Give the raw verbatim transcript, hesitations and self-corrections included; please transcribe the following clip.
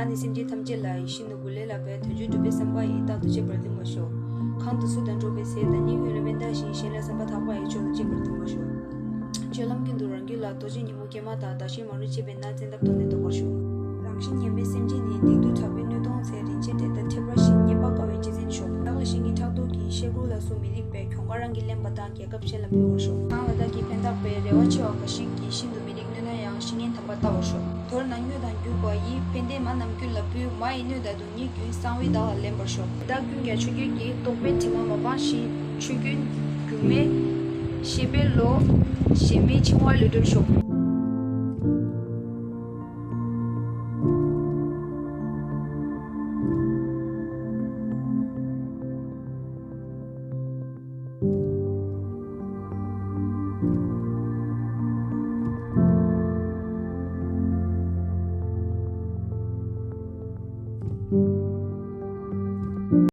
ཨ་ནི་སེམས་ཅན་ཐམས་ཅད་ལ་ཡིད་བཞིན་ནོར་བུ་ལས་ལྷག་པའི་དོན་མཆོག་སྒྲུབ་པའི་བསམ་པ་ཡིས་རྟག་ཏུ་གཅེས་པར་ལྡན་པར་ཤོག། གང་དུ་སུ་དང་འགྲོགས་པའི་ཚེ་ད་སྙིགས་དབྱིངས་ལ་མི་འདའ་ཞིང་། གཞན་ལ་བསམ་པ་ཐག་པ་ཡིས་སྤྱོད་ལ་གཅེས་པར་ལྡན་པར་ཤོག། སྤྱོད་ལམ་ཀུན་ཏུ་རང་རྒྱུད་ལ་རྡོ་རྗེ་ཉིན་མོ་སྐྱེས་མ་དང་བདག་གཞན་མ་ནུས་བྱས་པའི་ནང་བཙན་ཐབས་ཐོག་ནས་ལྡོག་པར་ཤོག། རང་བཞིན་ངན་པའི་སེམས་ཅན་ནི་སྡིག་སྡུག་དྲག་པོའི་གནོད་གཏོང་ཚེ་རིན་ཆེན་སྤྲེལ་ལྟར་ཐེབས་རབ་ཤིང་རྙེད་པ་དཀའ་བའི་གཅེས་འཛིན་ཤོག། བདག་ལ་གཞན་གྱིས་ཕྲག་དོག་གིས་གཤེ་སྐུར་ལ་སོགས་མི་རིགས་པའི་གྱོང་ཁ་རང་གིས་ལེན་པ་དང་རྒྱལ་ཁབ་གཞན་ལ་འབུལ་བར་ཤོག། གང་ལ་བདག་གིས་ཕན་བཏགས་པའི་རེ་བ་ཆེ་བ་འགའ་ཞིག་གིས་ཤིན་ཏུ་མི་རིགས་གནོད་ན་ཡང་། གཞན་ངན་དམ་པར་ལྟ་བར་ཤོག། མདོར་ན་དངོས་དང་བརྒྱུད་པ་ཡི། ཕན་བདེ་མ་རྣམས་ཀུན་ལ་ཕུལ། མ་ཡི་གནོད་དང་སྡུག་བསྔལ་ཀུན། གསང་བའི་བདག་ལ་ལེན་པར་ཤོག། བདག་ཀུན་ཀྱང་ཆོས་བརྒྱད་ཀྱི། རྟོག་པའི་དྲི་མ་མ་སྤངས་ཤིང་། ཆོས་ཀུན་སྒྱུ་མའི་ཤེས་པས་བློ། ཞེན་མེད་འཆིང་བ་ལས་གྲོལ་ཤོག།